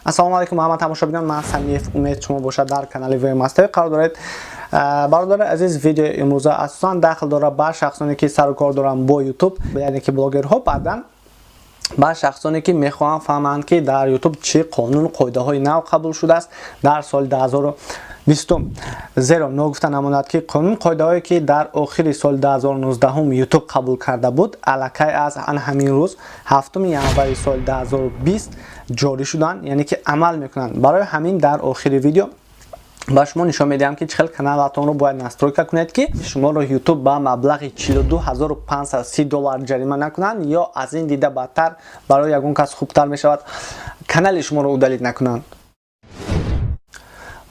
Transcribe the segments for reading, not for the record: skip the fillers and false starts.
Ассалому алайкум, ҳама тамошобинон. Ман Самиев Умед, шумо бошад дар канали Вмастер қарор доред. Бародари азиз, видеои имрӯза асосан дахл дорад ба шахсоне, ки сару кор доранд бо Ютуб, яъне ки блогерҳо, баъдан ба шахсоне, ки мехоҳанд фаҳманд, ки дар Ютуб чӣ қонуну қоидаҳои нав қабул шудааст дар соли 2020. Зеро ногуфта намонад, ки қонун қоидаҳое, ки дар охири соли 2019 Ютуб қабул карда буд, аллакай аз ан ҳамин рӯз, 7 январи соли 2020 ҷорӣ шуданд, яъне ки амал мекунанд. Барои ҳамин дар охири видео ба шумо нишон медиҳам, ки чӣ хел каналатонро бояд настройка кунед, ки шуморо Ютуб ба маблағи 42 530 доллар ҷарима накунанд ё аз ин дида бадтар, барои ягон кас хубтар мешавад, канали шуморо удалить накунанд.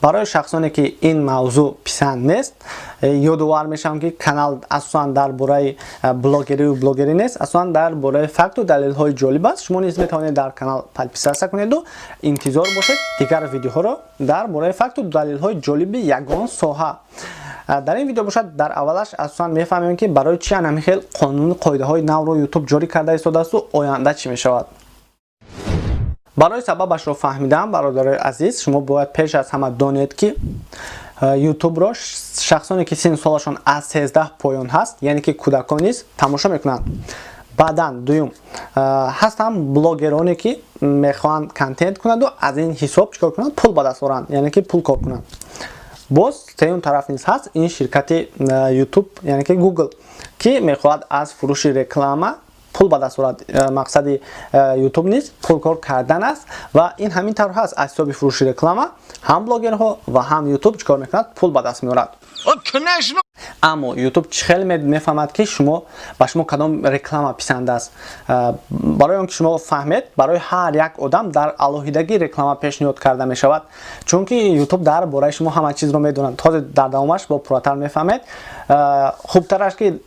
Барои шахсоне, ки ин мавзӯъ писанд нест, ёдовар мешавам, ки канал асосан дар бораи блогерию блогерӣ нест, асосан дар бораи факту далелҳои ҷолиб аст. Шумо низ метавонед дар канал подписаться кунеду интизор бошед дигар видеоҳоро дар бораи факту далелҳои ҷолиби ягон соҳа. Дар ин видео бошад, дар аввалаш асосан мефаҳмем, ки барои чи ҳамин хел қонуну қоидаҳои навро Ютуб ҷорӣ карда истодаасту оянда чӣ мешавад. Барои сабабашро фаҳмидан, бародарои азиз, шумо бояд пеш аз ҳама донед, ки Ютубро шахсоне, ки синну солашон аз 13 поён ҳаст, яъне ки кӯдакон низ тамошо мекунанд. Баъдан дуюм, ҳастанд блогероне, ки мехоҳанд контент кунанду аз ин ҳисоб чикор кунанд? Пул ба даст оранд, яъне ки пул кор кунанд. Боз сеюм тараф низ ҳаст, ин ширкати Ютуб, яъне ки Google, ки мехоҳад аз фурӯши реклама пул ба даст орад. Мақсади Ютуб низ пулкор кардан аст ва ин ҳамин тавр ҳаст. Аз ҳисоби фурӯши реклама ҳам блогерҳо ва ҳам Ютуб чӣ кор мекунад? Пул ба даст меорад. Аммо Ютуб чӣ хел мефаҳмад, ки шумо ба шумо кадом реклама писанд аст? Барои он ки шумо фаҳмед, барои ҳар як одам дар алоҳидагӣ реклама пешниҳод карда мешавад, чунки Ютуб дар бораи шумо ҳама чизро медонад. Ҳозир дар давомаш бо пурратар мефаҳмед. Хубтараш, ки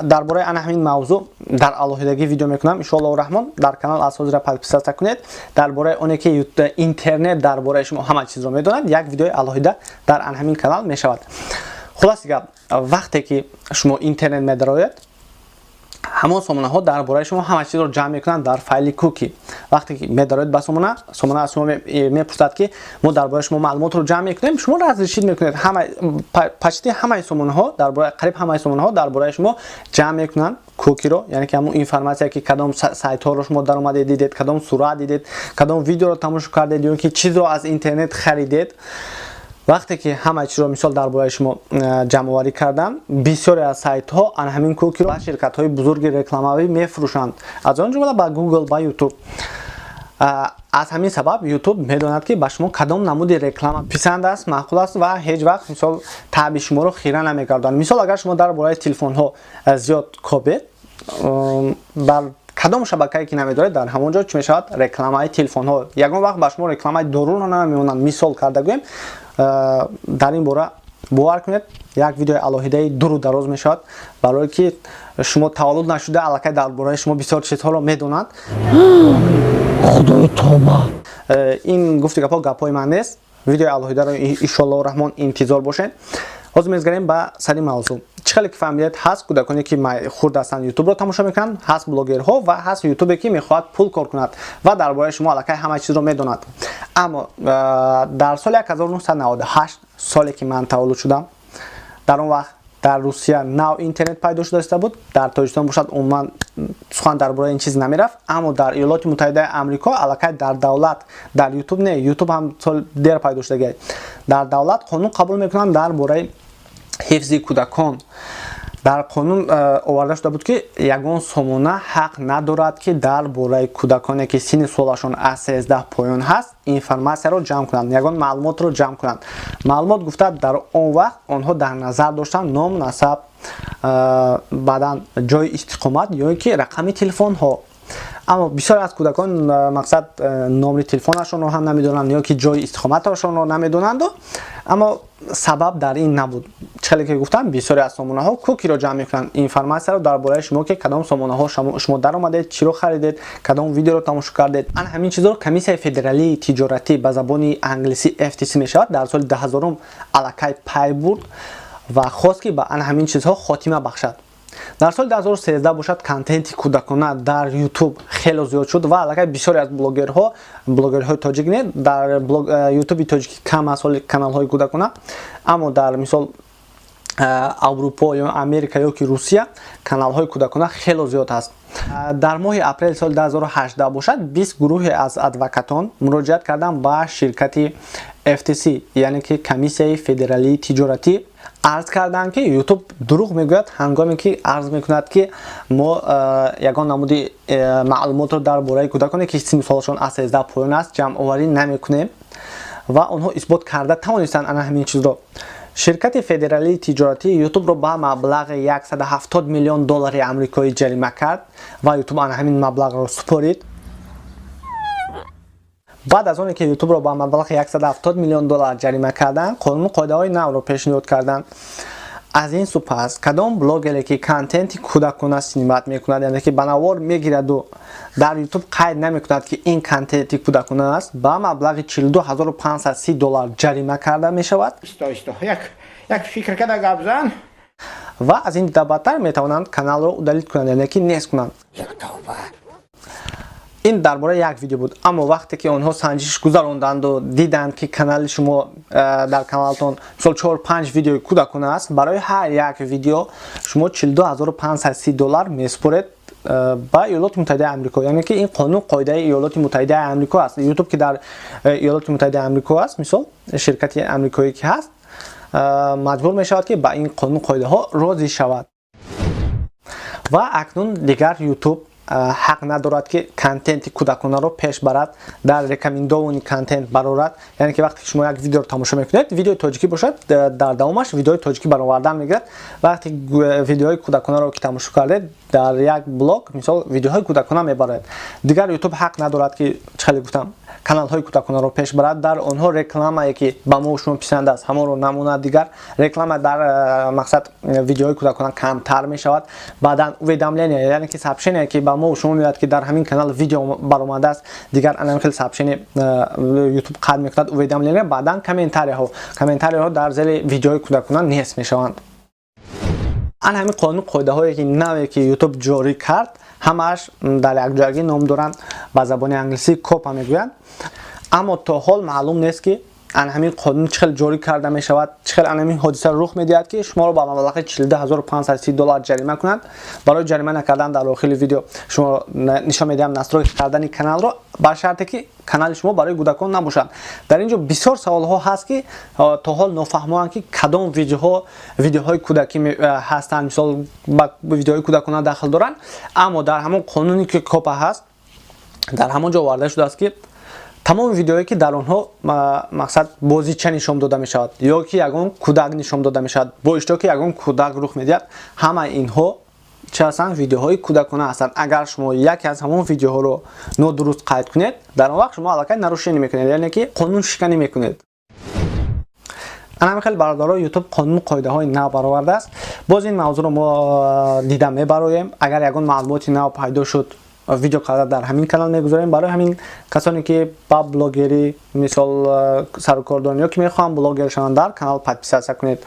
дар бораи ана ҳамин мавзӯъ дар алоҳидагӣ видео мекунам, иншоаллоҳу раҳмон. Дар канал аз ҳозира подписаться кунед. Дар бораи оне, ки интернет дар бораи шумо ҳама чизро медонад, як видеои алоҳида дар ана ҳамин канал мешавад. Хулоси гап, вақте ки шумо интернет медароед, ҳамон сомонаҳо дар бораи шумо ҳама чизро ҷамъ мекунанд дар файли куки. Вақте ки медароед ба сомона, сомона аз шумо мепурсад, ки мо дар бораи шумо маълумотро ҷамъ мекунем, шумо разрешить мекунед. Почти ҳамаи сомонаҳо дар бораи, қариб ҳамаи сомонаҳо дар бораи шумо ҷамъ мекунанд кукиро, яъне ки ҳамон информация, ки кадом сайтҳоро шумо даромадед, дидед, кадом сурат дидед, кадом видеоро тамошо кардед ё ки чизро аз интернет харидед. Вақте ки ҳама чизро, мисол, дар бораи шумо ҷамъоварӣ карданд, бисёре аз сайтҳо ана ҳамин кукиро ба ширкатҳои бузурги рекламавӣ мефурӯшанд, аз он ҷумла ба Google, ба Ютуб. Аз ҳамин сабаб Ютуб медонад, ки ба шумо кадом намуди реклама писанд аст, маъқул аст ва ҳеҷ вақт, мисол, таъби шуморо хира намегардонад. Мисол, агар шумо дар бораи телефонҳо зиёд кобед, дар кадом шабакае ки намедоред, дар ҳамон ҷо чӣ мешавад? Рекламаи телефонҳо. Ягон вақт ба шумо рекламаи доруро намемонанд, мисол карда гӯем. Дар ин бора, бовар кунед, як видеои алоҳидаи дуру дароз мешавад, барое ки шумо таваллуд нашуда аллакай дар бораи шумо бисёр чизҳоро медонанд. Худои тоба! Ин гуфти гапҳо гапҳои ман нест. Видеои алоҳидаро, иншоаллоҳу раҳмон, интизор бошед. Ҳозир мезгарем ба сари мавзӯъ. Чӣ хеле ки фаҳмидед, ҳаст кӯдаконе, ки хурд ҳастанд, Ютубро тамошо мекунанд, ҳаст блогерҳо ва ҳаст Ютубе, ки мехоҳад пул кор кунад ва дар бораи шумо аллакай ҳама чизро медонад. Аммо дар соли 1998, соле ки ман таваллуд шудам, дар он вақт дар Русия нав интернет пайдо шуда истода буд. Дар Тоҷикистон бошад, умуман сухан дар бораи ин чиз намерафт. Аммо дар Иёлоти Муттаҳидаи Амрико аллакай дар давлат, дар Ютуб не, Ютуб ҳам сол дер пайдо шудагиай, дар давлат қонун қабул мекунанд дар бораи ҳифзи кӯдакон. Дар қонун оварда шуда буд, ки ягон сомона ҳақ надорад, ки дар бораи кӯдаконе, ки синни солашон аз 13 поён ҳаст, информатсияро ҷамъ кунанд, ягон маълумотро ҷамъ кунанд. Маълумот гуфта, дар он вақт онҳо дар назар доштанд ном, насаб, баъдан ҷои истиқомат ё ки рақами телефонҳо. Аммо бисёре аз кӯдакон, мақсад, номри телефонашонро ҳам намедонанд ё ки ҷои истиқоматашонро намедонанду. Аммо сабаб дар ин набуд. Чӣ хеле ки гуфтам, бисёре аз сомонаҳо кукиро ҷамъ мекунанд, информатсияро дар бораи шумо, ки кадом сомонаҳо шумо даромадед, чиро харидед, кадом видеоро тамошо кардед. Ана ҳамин чизро Комиссияи федералии тиҷоратӣ, ба забони англисӣ FTC мешавад, дар соли 2000 аллакай пай бурд ва хост, ки ба ана ҳамин чизҳо хотима бахшад. Дар соли 2013 бошад, контенти кӯдакона дар YouTube хело зиёд шуд ва аллакай бисёре аз блогерҳо, блогерҳои тоҷик не, дар Ютуби тоҷикӣ кам аст ҳоли каналҳои кӯдакона, аммо дар, мисол, Аврупо ё Америка ё ки Русия каналҳои кӯдакона хело зиёд ҳаст. Дар моҳи апрели соли 2018 бошад, 20 гурӯҳе аз адвокатон муроҷиат карданд ба ширкати FTC, яъне ки Комиссияи федералии тиҷоратӣ. Арз карданд, ки Ютуб дурӯғ мегӯяд, ҳангоме ки арз мекунад, ки мо ягон намуди маълумотро дар бораи кӯдаконе, ки синну солашон аз 13 поён аст, ҷамъоварӣ намекунем. Ва онҳо исбот карда тавонистанд ана ҳамин чизро. Ширкати федералии тиҷоратӣ Ютубро ба маблағи 170 миллион доллари амрикоӣ ҷарима кард ва Ютуб ана ҳамин маблағро супорид. Баъд аз оне ки Ютубро ба маблағи 170 миллион доллар ҷарима карданд, қонуну қоидаҳои навро пешниҳод карданд. Аз ин супас кадом блогере ки контенти кӯдакона снимать мекунад, яъне ки ба навор мегираду дар Ютуб қайд намекунад, ки ин контенти кӯдакона аст, ба маблағи 42 530 доллар ҷарима карда мешавад. Як фикр када гап зан. Ва аз ин дида бадтар, метавонанд каналро удалить кунанд, яъне ки нест кунанд. Ин дар бораи як видео буд. Аммо вақте ки онҳо санҷиш гузаронданду диданд, ки канали шумо, дар каналтон, мисол, чор панҷ видеои кӯдакона аст, барои ҳар як видео шумо 42 530 доллар месупоред ба Иёлоти Муттаҳидаи Амрико. Яъне ки ин қонун қоидаи Иёлоти Муттаҳидаи Амрико аст. Ютуб, ки дар Иёлоти Муттаҳидаи Амрико аст, мисол, ширкати амрикоӣ ки ҳаст, маҷбур мешавад, ки ба ин қонун қоидаҳо розӣ шавад. Ва акнун дигар Ютуб ҳақ надорад, ки контенти кӯдаконаро пеш барад, дар рекомендованный контент барорад. Яъне ки вақте ки шумо як видеоро тамошо мекунед, видеои тоҷикӣ бошад, дар давомаш видеои тоҷикӣ баровардан мегирад. Вақте видеои кӯдаконаро ки тамошо кардед, дар як блок, мисол, видеоҳои кӯдакона мебарад. Дигар Ютуб ҳақ надорад, ки чӣ хеле гуфтам, каналҳои кӯдаконаро пеш барад, дар онҳо рекламае, ки ба мо шумо писанд аст, ҳамонро намонад. Дигар реклама дар мақсад видеоҳои кӯдакона камтар мешавад. Баъдан уведомление, яъне ки сообщение, ки ба мо шумо меояд, ки дар ҳамин канал видео баромадааст, дигар анам хел сообщение Ютуб қайд мекунад, уведомление. Баъдан комментарияҳо дар зери видеоҳои кӯдакона нест мешаванд. Ан ҳамин қонун қоидаҳое ки наве ки Ютуб ҷорӣ кард, ҳамааш дар якҷоягӣ ном доранд, ба забони англисӣ COPPA мегӯянд. Аммо то ҳол маълум нест, ки ан ҳамин қонун чӣ хел ҷорӣ карда мешавад, чӣ хел ан ҳамин ҳодиса рух медиҳад, ки шуморо ба маблағи 42 530 доллар ҷарима кунанд. Барои ҷарима накардан дар охири видео шумо нишон медиҳам настройка кардани каналро, ба шарте ки канали шумо барои кӯдакон набошад. Дар ин ҷо бисёр саволҳо ҳаст, ки то ҳол нофаҳмоанд, ки кадом видеоҳо видеоҳои кӯдакӣ ҳастанд, мисол, ба видеоҳои кӯдакона дахл доранд. Аммо дар ҳамон қонуне ки COPPA ҳаст, дар ҳамон ҷо оварда шудааст, ки тамоми видеое, ки дар онҳо, мақсад, бозича нишон дода мешавад ё ки ягон кӯдак нишон дода мешавад, бо иштироки ягон кӯдак рух медиҳад, ҳамаи инҳо чӣ ҳастанд? Видеоҳои кӯдакона ҳастанд. Агар шумо яке аз ҳамон видеоҳоро нодуруст қайд кунед, дар он вақт шумо аллакай нарушение мекунед, яъне ки қонуншиканӣ мекунед. Ана хеле, бародаро, Ютуб қонуну қоидаҳои нав баровардааст. Боз ин мавзӯъро мо дида мебароем. Агар ягон маълумоти нав пайдо шуд, видео карда дар ҳамин канал мегузорем. Барои ҳамин касоне, ки ба блогерӣ, мисол, сарукор доранд ё ки мехоҳанд блогер шаванд, дар канал подписаться кунед.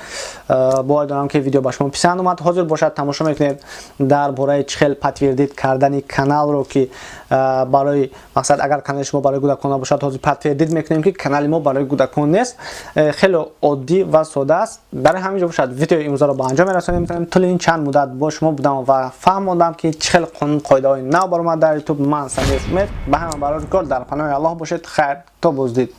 Бовар дорам, ки видео ба шумо писанд омад. Ҳозир бошад, тамошо мекунед дар бораи чӣ хел подтвердить кардани каналро, ки барои мақсад, агар канали шумо барои кӯдакон набошад. Ҳозир подтвердить мекунем, ки канали мо барои кӯдакон нест. Хеле оддӣ ва сода аст. Барои ҳамин ҷо бошад, видеои имрӯзаро ба анҷом мерасонем. Тӯли ин чанд муддат бо шумо будам ва фаҳмондам, ки чӣ хел қонун қоидаҳои нав баромад дар Ютуб. Ман Самир Умед. Ба ҳама барори кор, дар паноҳи Аллоҳ бошед. Хайр, то боздид.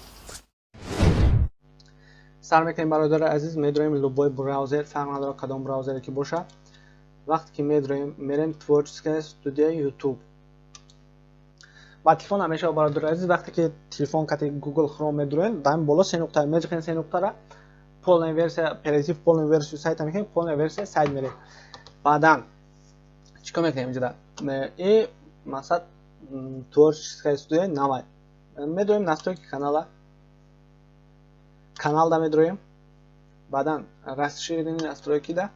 Сар мекунем, бародари азиз. Медроем любой браузер, фарқ надорад кадом браузере ки бошад. Вақте ки медроем, мерем «Творческая студия YouTube». Ба телефон ҳам мешавад, бародари азиз. Вақте ки телефон кати Google Chrome медроем, дар боло се нуқта меҷиқем, се нуқтара, «Полная версия», «Перейти в полную версию сайта» мекунем, «Полная версия сайт» мерем. Баъдан чӣ кор мекунем? Инҷода и мақсад «Творческая студия» навай медроем, «Настройки канала», каналда медроем. Баъдан «Расширенные настройки» да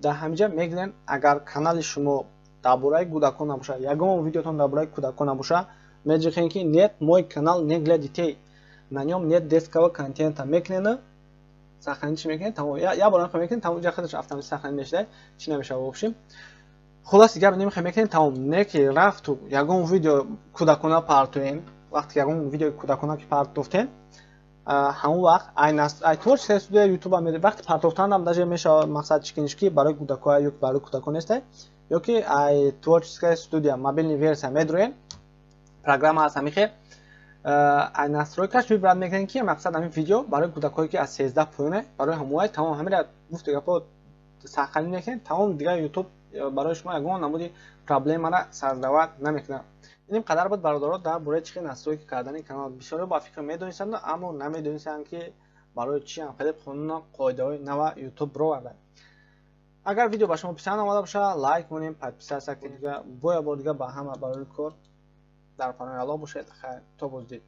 дар ҳаминҷа мегирем. Агар канали шумо дар бораи кӯдакон набошад, ягон видеотон дар бораи кӯдакон набошад, меҷиқем, ки «Нет, мой канал не для детей, на нем нет детского контента» мекунед. Сохранить чи мекунед, тамом. Я бор мекунед, тамом, ҷа худаш автоматик сохранить мешуда, чӣ намешава. В общем, хулоси гап, немихе мекунем, тамом. Не ки рафту ягон видео кӯдакона партоем. Вақте ки ягон видеои кӯдакона ки партофтем, ҳамон вақт ай творческая студия Ютуба вақти партофтанам даже мешава, мақсад чӣ ки барои кӯдакоа ё барои кӯдакон несте, ё ки ай творческая студия мобильный версия медроем, программа аст ҳамихе, ай настройка ш выбрать мекунем, ки мақсад ҳамин видео барои кӯдакое, ки аз 13 поёне, барои ҳамоай. Тамом, ҳамира гуфти гапо сохранить мекунем, тамом. Дигар Ютуб барои шумо ягон намуди проблемара создавать намекунад. Иним қадар буд, бародаро, дар бораи чӣ хел настройка кардани канал. Бисёриҳо ба фикр медонистанд, аммо намедонистанд, ки барои чи ҳам хеле қонуна, қоидаҳои нава Ютуб бироварда. Агар видео ба шумо писанд омада бошад, лайк монем, подписаться кунед. Бо як бор дига ба ҳама барои кор дар паноҳи Аллоҳ бошед. Хайр, то боздид.